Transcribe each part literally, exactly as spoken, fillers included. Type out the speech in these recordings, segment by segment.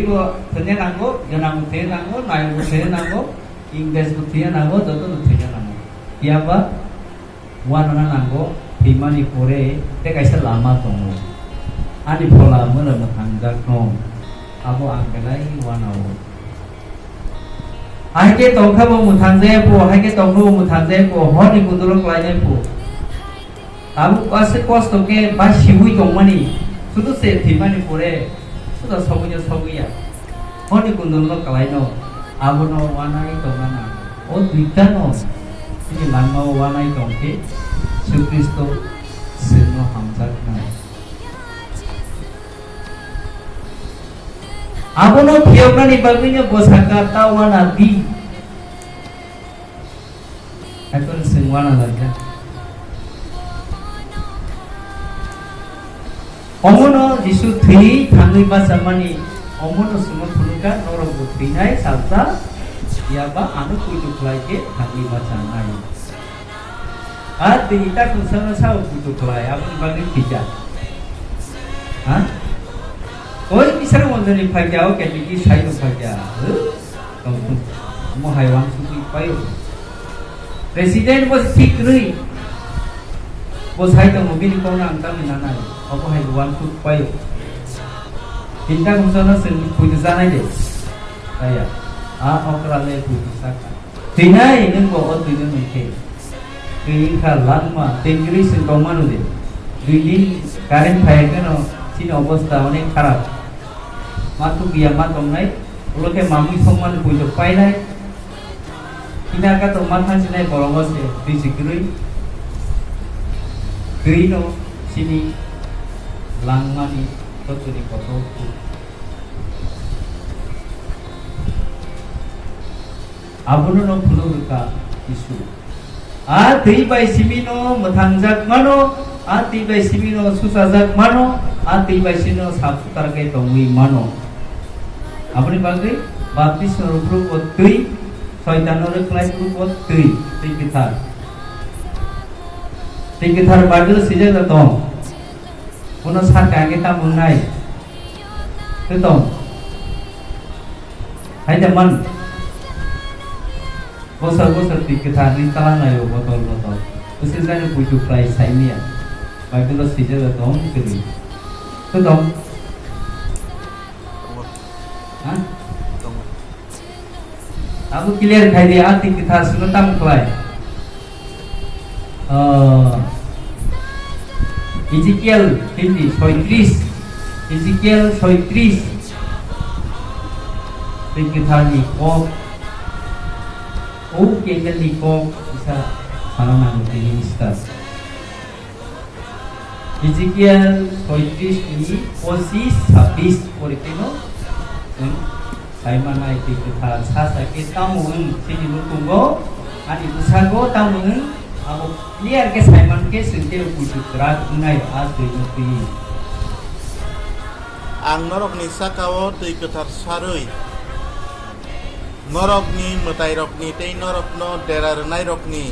Bo thwina nango, gwnang bo thwina nango, naiyok bo thwina nango, English bo thwina nango, joto no thwina nango. Phiya ba uanana nango, thwimani pore tei kaisa lama tongo. Ani phola mwla mwthangjakno, abo ang belai uanao. Hai khe tongkha bo mwthangjaya pho, hai khe tongkha bo mwthangjaya pho, horni kundulok klainai pho. Tabuk aswk kosto khe ba sibui tongmani, sudu se thwimani pore suda sogwi ya sogwi ya. Honi kundulno kwlaino, abono uanai tongna nango. O duitano chini langmao uanai tongkhe Jisu Khristo chwngno hamjaknai. Abono phiyoknani bagwino bwsaka ta uana di. Haiphano chwng uana laijak. Omono Jisu thwi thangwi bachamani, omono chwngno phunukha, norokbo thwinai salsa, phiya ba ano poito khlai khe thangwi bachanai. A twi ta khungsano sao poito khlai, aboni bagwi thwikha. Ha? Oi Bisar Mondoli phaikha, o K T P sai rok phaikha. Huh? Tongthung. Omo hai uansugwi paio. President bo thik rwi. Bo sai tongo, bini kokno ang tamni nanai. Obo hai uansuk paio. Tinta khungsano chwng puitu chanai de. Kaya. A okra le puitu saka. Twinai nwng bo o twino nwng khe. Twi wngkha langma, tengri se tongmano de. Dui din current phaiya kheno chini obostha onek kharap. Ma tukuya ma tongnai, ulo khe mamui songmani puitu painai. Hina katok ma thansinai bolongo se twi se kwrwi. Twi no chini langmani totoni kotor. Abono no phunuk rwkha Jisu. A twi bai simi no mwthangjak mano, a twi bai simi no suchajak mano, a twi bai simi no sap sutar khe tongwi mano. Aboni bagwi baptisma rwphuru bo twi, soitan no rwkhlai phuru bo twi, twi kwthar. Twi kwthar Bible swijak da tong. Bono sakha khe tamo wngnai? Twi tong. Hai da man. Bosor bosor twi kwtharni talangnai o botol botol. Bwswk jani puitu khlai saimanya. Bible o swijak da tong kwrwi. Twi tong. Ha? Abo clear khai di, a twi kwthar sino tam khlai. Ah, Ezekiel hindi soitris, Ezekiel soitris. Twi kwthar ni kok, o candle ni kok, kisa sana nango tini Easter. Ezekiel soitris ni pochis, sabis pori tino, hmm, sai manai twi kwthar sa sa khe tamo wng chini nukhungo, ani bwsago tamo wng, abo clear khe sai man khe chwng tei buitu kwrak wngnai a twi no twi. Ang norokni saka-o twi kwthar sarwi, norokni mwtairokni tei norokno dera rwnairokni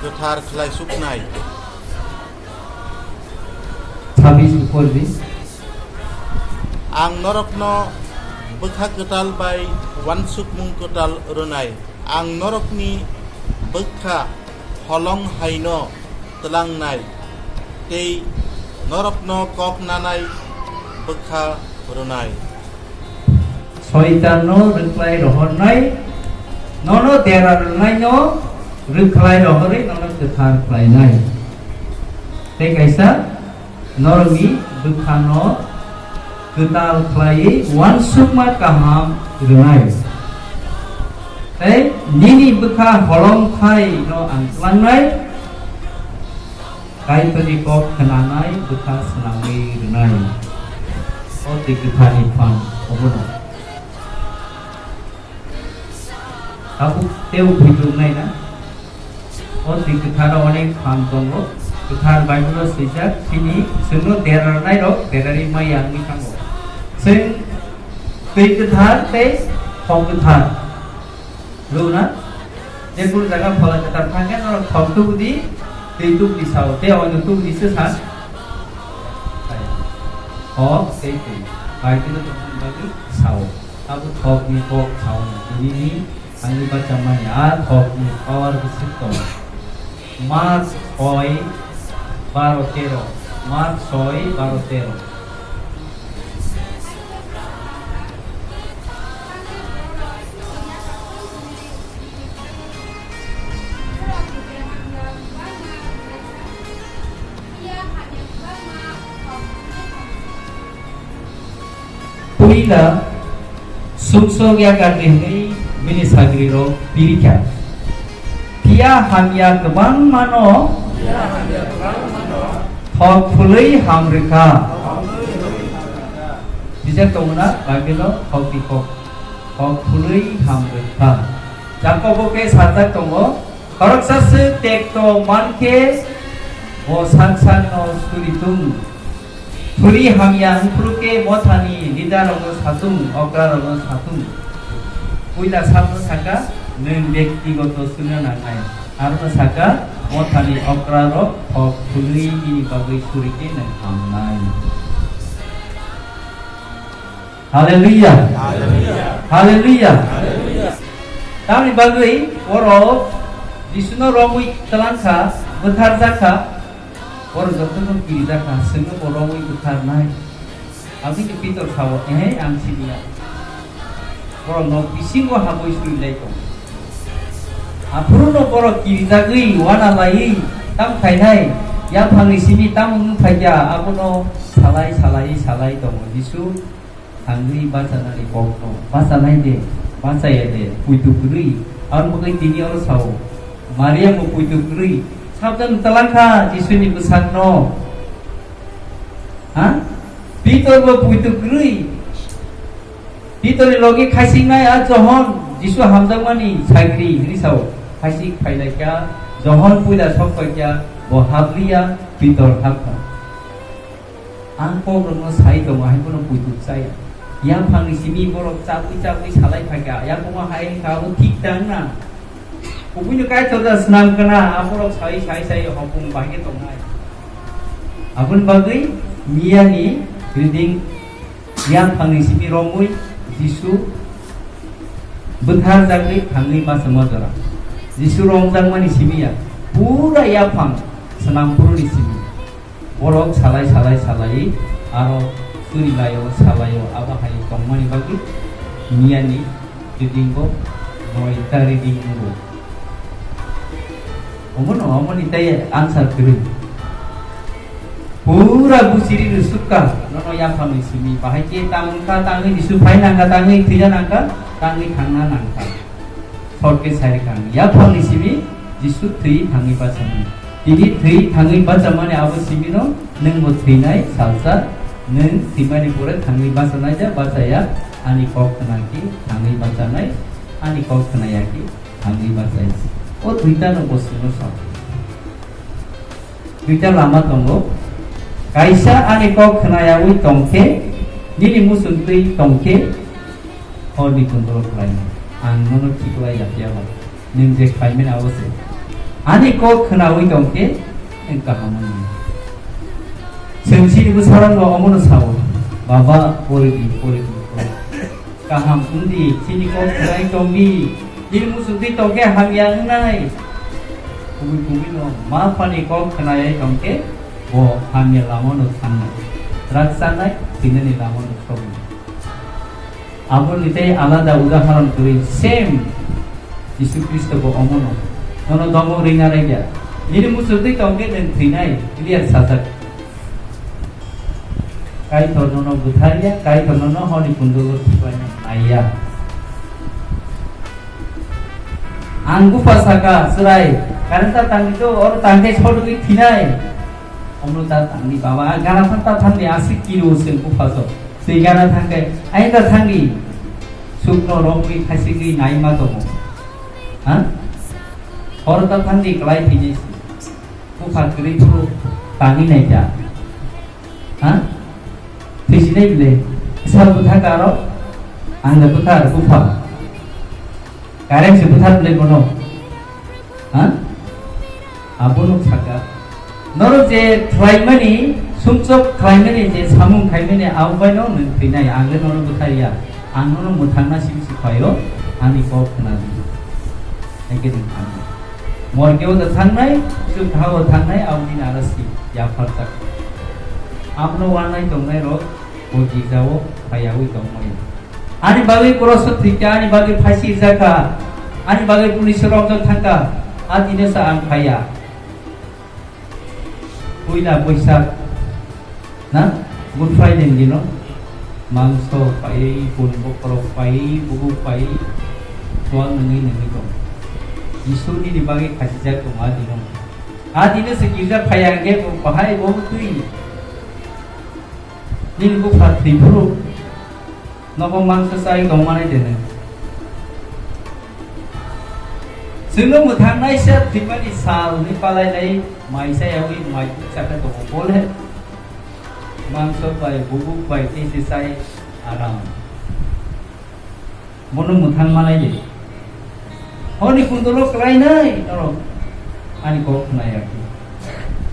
kwthar khlai suknai. Sabis pori di. Ang norokno bwkha kwtal bai uansukmung kwtal rwnai. Ang norokni bwkha holong haino tlangnai, tei norokno kok nanai bwkha rwnai. Soitanno rwkhlai rohornai, nono dera rwnaino rwkhlai rohorwi nono kwthar khlainai. Tei kaisa norokni bwkhano kwtal khlaiwi uansukma kaham rwnai. Tei nini bwkha holong thaino ang tlangnai. Kaitorni kok khnanai bwkha swnamwi rwnai. O twi kwtharni phan obono. Tabuk tei buphang wngnai na? O twi kwtharo onek phan tongo. Kwthar Bible-o swijak, chini chwngno derarnairok derarwi maya wngwi thango. Chwng twi kwthar tei thok kwthar. Rwna, je kunu jaga phola kwthar thang khe norok thok tubu di, twi tubu di sao, tei oino tubu di se sa. Thok tei twi. Bible tongmani bagwi sao. Abo thokni kok sao. Tini ni thangwi bachamani a thokni power bwswk tongo. Mark soi baro tero. Mark soi baro tero. Puila sumsok yakarni hwnwi bini sagrirok pirikha. Phiya hamya kwbangmano thok phulwi ham rwkha. Sijak tongmana Bible-o thokni kok, thok phulwi ham rwkha. Jakobo khe sajak tongo, khoroksa swk tekto mankhe bo sak sakno suri tung. Thuri hamya wngphuru khe mothani leader rokno satung, okra rokno satung. Puila sakno saka, nwng bektigoto swngna nangnai. Arono saka, mothani okra rok thok phulwi nini bagwi suri khe nwng hamnai. Hallelujah. Hallelujah. Hallelujah. Tamni bagwi borok Jisuno romwi twlangkha, bwtharjakha, borok jotono kirijakha, chwngno bo romwi bwtharnai. Aboni Pitor sao, "Ehe, ang siniya." Borok nok bisingo habwi surilai tongo. Aphuruno borok kirijagwi, wana laiwi, tam khainai, yaphangni simi tamo wng phaikha, abono salai, salai, salai tongo. Jisu Thangwi bachanani kokno bachanai de, bachaya de, puitu kwrwi. Aboni bagwi tini oro sao, Maria bo puitu kwrwi. Sabjani twlangkha Jisuni bwsakno. Ha? Pitor bo puitu kwrwi. Pitorni logi khaisiknai a Johon, Jisu hamjakmani sagri hwnwi sao. Khaisik phailaikha, Johon puila sok paikha, bo hapriya, Pitor hapkha. Ang kokrokno sai tongo, hai phano puitu chaya. Yaphangni simi borok chabwi chabwi salai phaikha, yaphangno hai wngkha, abo thik tang na? Kubuino Kaitor da swnam kana, aborok sai sai sai hopung bahai khe tongnai. Aboni bagwi miyani reading yaphangni simi romwi Jisu bwtharjagwi thangwi bachama jora. Jisu romjakmani simi ya, pura yaphang swnam phuruni simi. Borok salai salai salai aro suri laio salaio abo hai tongmani bagwi miyani reading bo noita reading wngo. Omono omoni tei answer kwrwi. Pura buchiri rwsukha nono yaphanwi simi bahai khe tangkha tangwi Jisu phai nangkha tangwi thwija nangkha tangwi thangna nangkha. Short khe sai rwkha ang. Yaphangni simi Jisu thwi thangwi bachamani. Tini thwi thangwi bachamani abo simino nwngbo thwinai salsa, nwng thwimani pore thangwi bachanai da bachaya, ani kok khna khe thangwi bachanai, ani kok khna ya khe thangwi bachai. O duitano bo sino sa. Duita lama tongo. Kaisa ani kok khnayawi tong khe, nini muchung twi tong khe, horni kundro khlainai. Ang nono khiklai ya phiya ba. Nwng je khlaimani abo se. Ani kok khnawi tong khe, nwng kaham wngmani. Chwng chini bwsarokno omono sao, "Baba, pori di, pori di, pori di." Kaham wng di, chini kok khwnai tong di. Chini muchung twi tong khe hamya wngnai. Kubui kubui no ma phani kok khwnai tong khe bo hamya lama no thangnai. Rak chanai, thwinani lama no thoknai. Aboni tei alada udaharon kwrwi same Jisu Khristo bo omono. Nono domo ringa rega. Nini muchung twi tong khe nwng thwinai, clear sajak. Kaitor nono bwtharya, Kaitor nono honi kundulgo thwkhlaina naiya. Ang bupha saka, chwrai, current ta tangdi to, oro tangkhe sotwi thinai. Omno ta tangdi baba, a gana thang ta thangdi, aswk kiro se bupha so. Twi gana thangkhe, ai ta thangdi. Sukno romwi khaisigwi naima tongo. Ha? Oro ta thangdi, klai thini. Bupha kwrwi phuru tangwi naikha. Ha? Thwisinai bile. Sal bwtha karo? Ang da bwthar bupha. Current se bwthar bile bono. Ha? Abono saka. Norok je khlaimani Sumsok khlaimani je samung khaimani abono nwng thwinai, ang le nono bwthar ya, ang nono mwthangna simi se phaio, ani kok khna di. Hai khe nwng thangdi. Morgeo da thangnai, chukthao thangnai, aboni nara si yapharjak. Abono wanai tongnai rok bo girjao phaiyaui tongmani. Ani bagwi cross-o thwikha, ani bagwi phasi rijak kha, ani bagwi police-o romjak thangkha, a dino sa ang phaiya. Puila Boisak na, Good Friday ni dino mangso pai, bun bokhorok pai, bubuk pai, tuang nangwi nangwi tong. Jisu nini bagwi khasijak tong a dino. A dino se girja phaiya hwnkhe bo bahai bo twi. Nini bupha thwi phuru. Nogo mangsa chai tongmani dene. Chwngno mwthangnaisa thwimani sal hwnwi palainai maisa yaui mai bukcha khe tongo bole. Mangsa bai bubuk bai tei se chai aram. Bono mwthang manai de. Honi kundolo klainai norok ani kok khna ya khe.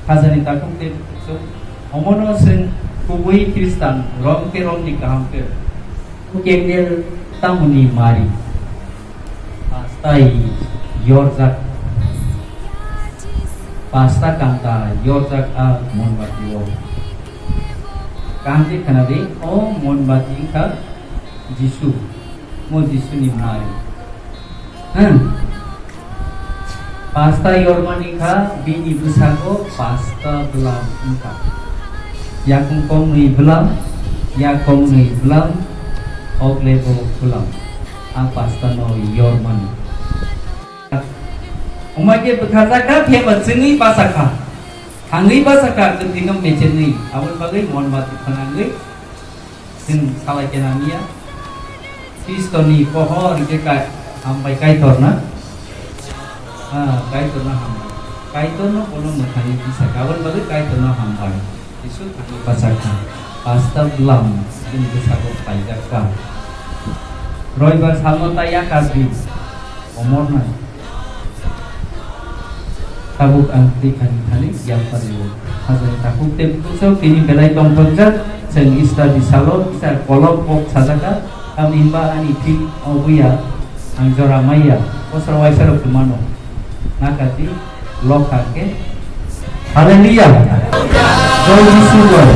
Khajani takhuk tei bukhuk omono chwng kubui Khristan rom khe romni kaham khe. Candle tamoni mari. Pastai yorjak. Pasta kanta yorjak a monbati o. Kaham khe khna di, o monbati wngkha Jisu. Mo Jisuni mari. Hmm. Pasta yormani kha bini bwsago pasta bwlam wngkha. Yakung kongnwi bwlam, yak kongnwi bwlam, oglebo bwlam. A pasta no yormani. Omaike bwkha jaka pheba chwngwi basa kha. Thangwi basa kha, kwtwino mechenwi. Aboni bagwi monbati phwnangwi. Chwng salai khe nangya. Khristoni pohor hwnkhe kai-, hambai Kaitor na? Ah, Kaitorno hambai. Kaitorno bono mwthangwi tisa kha. Aboni bagwi Kaitorno hambai. Jisu thangwi bachakha. Pasta bwlam bini bwsago paijakha. Roibar salno ta yakar di. Omor nai. Tabuk ang twi ani thani yaphario. Hajani takhuk tei bukhuk sok tini belai tongthokjak. Chwng Easter ni salo kisa kolok kok sajaka. Tamni hwnba ani thik obuya ang jora maiya. Bosor waisa rok mano. Nakati lokha khe. Hallelujah. Joy Jisu joy.